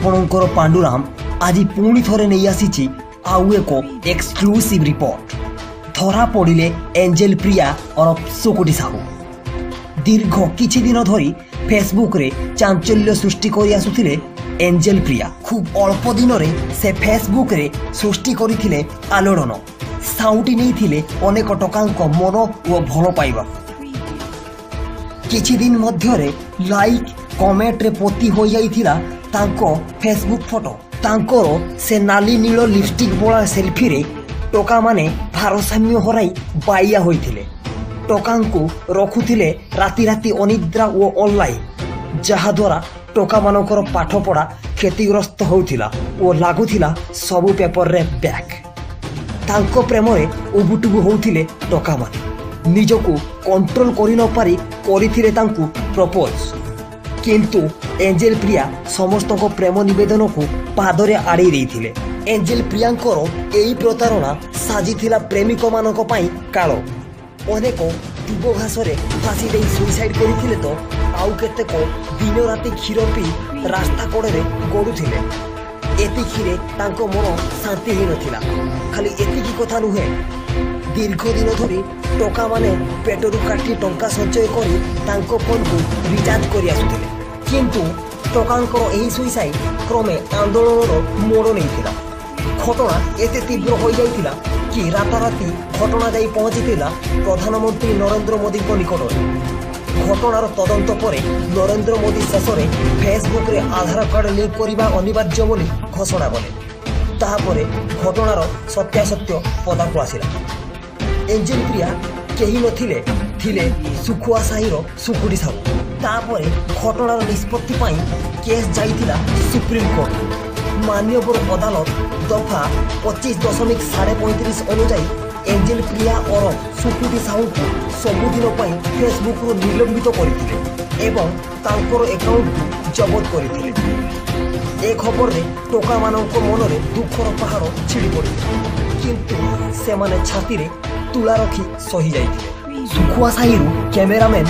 ଆପଣଙ୍କର ପାଣ୍ଡୁରାମ ଆଜି ପୁଣି ଥରେ ନେଇ ଆସିଛି ଆଉ ଏକ ଏକ୍ସକ୍ଲୁସିଭ୍ ରିପୋର୍ଟ। ଧରା ପଡ଼ିଲେ ଏଞ୍ଜେଲ ପ୍ରିୟା ଓରଫ ସୁକୁଟି ସାହୁ। ଦୀର୍ଘ କିଛି ଦିନ ଧରି ଫେସବୁକ୍ରେ ଚାଞ୍ଚଲ୍ୟ ସୃଷ୍ଟି କରି ଆସୁଥିଲେ ଏଞ୍ଜେଲ ପ୍ରିୟା। ଖୁବ୍ ଅଳ୍ପ ଦିନରେ ସେ ଫେସବୁକ୍ରେ ସୃଷ୍ଟି କରିଥିଲେ ଆଲୋଡ଼ନ, ସାଉଁଟି ନେଇଥିଲେ ଅନେକ ଟୋକାଙ୍କ ମନ ଓ ଭଲ ପାଇବା। କିଛି ଦିନ ମଧ୍ୟରେ ଲାଇକ୍ କମେଣ୍ଟରେ ପୋତି ହୋଇଯାଇଥିଲା ତାଙ୍କ ଫେସବୁକ୍ ଫଟୋ। ତାଙ୍କର ସେ ନାଲି ନୀଳ ଲିପଷ୍ଟିକ୍ ବୋଳା ସେଲ୍ଫିରେ ଟୋକାମାନେ ଭାରସାମ୍ୟ ହରାଇ ବାଇଆ ହୋଇଥିଲେ। ଟୋକାଙ୍କୁ ରଖୁଥିଲେ ରାତି ରାତି ଅନିଦ୍ରା ଓ ଅନଲାଇନ୍, ଯାହାଦ୍ୱାରା ଟୋକାମାନଙ୍କର ପାଠପଢ଼ା କ୍ଷତିଗ୍ରସ୍ତ ହେଉଥିଲା ଓ ଲାଗୁଥିଲା ସବୁ ପେପରରେ ବ୍ୟାକ୍। ତାଙ୍କ ପ୍ରେମରେ ଉବୁଟୁବୁ ହେଉଥିଲେ ଟୋକାମାନେ। ନିଜକୁ କଣ୍ଟ୍ରୋଲ କରିନପାରି କରିଥିଲେ ତାଙ୍କୁ ପ୍ରପୋଜ। କିନ୍ତୁ ଏଞ୍ଜେଲ ପ୍ରିୟା ସମସ୍ତଙ୍କ ପ୍ରେମ ନିବେଦନକୁ ପାଦରେ ଆଡ଼େଇ ଦେଇଥିଲେ। ଏଞ୍ଜେଲ ପ୍ରିୟାଙ୍କର ଏହି ପ୍ରତାରଣା ସାଜିଥିଲା ପ୍ରେମିକମାନଙ୍କ ପାଇଁ କାଳ। ଅନେକ ଦୁବ ଘାସରେ ଫାଶୀ ଦେଇ ସୁଇସାଇଡ୍ କରିଥିଲେ ତ ଆଉ କେତେକ ଦିନ ରାତି କ୍ଷୀର ପିଇ ରାସ୍ତା କଡ଼ରେ ଗଡ଼ୁଥିଲେ। ଏତିକିରେ ତାଙ୍କ ମନ ଶାନ୍ତି ହୋଇନଥିଲା। ଖାଲି ଏତିକି କଥା ନୁହେଁ, ଦୀର୍ଘ ଦିନ ଧରି ଟୋକାମାନେ ପେଟରୁ କାଟି ଟଙ୍କା ସଞ୍ଚୟ କରି ତାଙ୍କ ଫୋନକୁ ରିଚାର୍ଜ କରି ଆସୁଥିଲେ। କିନ୍ତୁ ଟୋକାଙ୍କର ଏହି ସୁଇସାଇଡ୍ କ୍ରମେ ଆନ୍ଦୋଳନର ମୋଡ଼ ନେଇଥିଲା। ଘଟଣା ଏତେ ତୀବ୍ର ହୋଇଯାଇଥିଲା କି ରାତାରାତି ଘଟଣା ଯାଇ ପହଞ୍ଚିଥିଲା ପ୍ରଧାନମନ୍ତ୍ରୀ ନରେନ୍ଦ୍ର ମୋଦିଙ୍କ ନିକଟରେ। ଘଟଣାର ତଦନ୍ତ ପରେ ନରେନ୍ଦ୍ର ମୋଦି ଶେଷରେ ଫେସବୁକ୍ରେ ଆଧାର କାର୍ଡ ଲିଙ୍କ କରିବା ଅନିବାର୍ଯ୍ୟ ବୋଲି ଘୋଷଣା କଲେ। ତାହାପରେ ଘଟଣାର ସତ୍ୟାସତ୍ୟ ପଦାକୁ ଆସିଲା। ଏଞ୍ଜେଲ ପ୍ରିୟା କେହି ନଥିଲେ, ଥିଲେ ଶୁଖୁଆ ସାହିର ସୁକୁଟି ସାହୁ। ତାପରେ ଘଟଣାର ନିଷ୍ପତ୍ତି ପାଇଁ କେସ୍ ଯାଇଥିଲା ସୁପ୍ରିମକୋର୍ଟ। ମାନ୍ୟବର ଅଦାଲତ ଦଫା 25.35.5 ଅନୁଯାୟୀ ଏଞ୍ଜେଲ ପ୍ରିୟା ଓରଫ ସୁକୁଟି ସାହୁଙ୍କୁ ସବୁଦିନ ପାଇଁ ଫେସବୁକ୍ରୁ ନିଲମ୍ବିତ କରିଥିଲେ ଏବଂ ତାଙ୍କର ଆକାଉଣ୍ଟକୁ ଜବତ କରିଥିଲେ। ଏ ଖବରରେ ଟୋକାମାନଙ୍କ ମନରେ ଦୁଃଖର ପାହାଡ଼ ଛିଡ଼ି ପଡ଼ିଥିଲା, କିନ୍ତୁ ସେମାନେ ଛାତିରେ ତୁଳା ରଖି ସହି ଯାଇଥିଲେ। ଶୁଖୁଆ ସାହିରୁ କ୍ୟାମେରାମ୍ୟାନ୍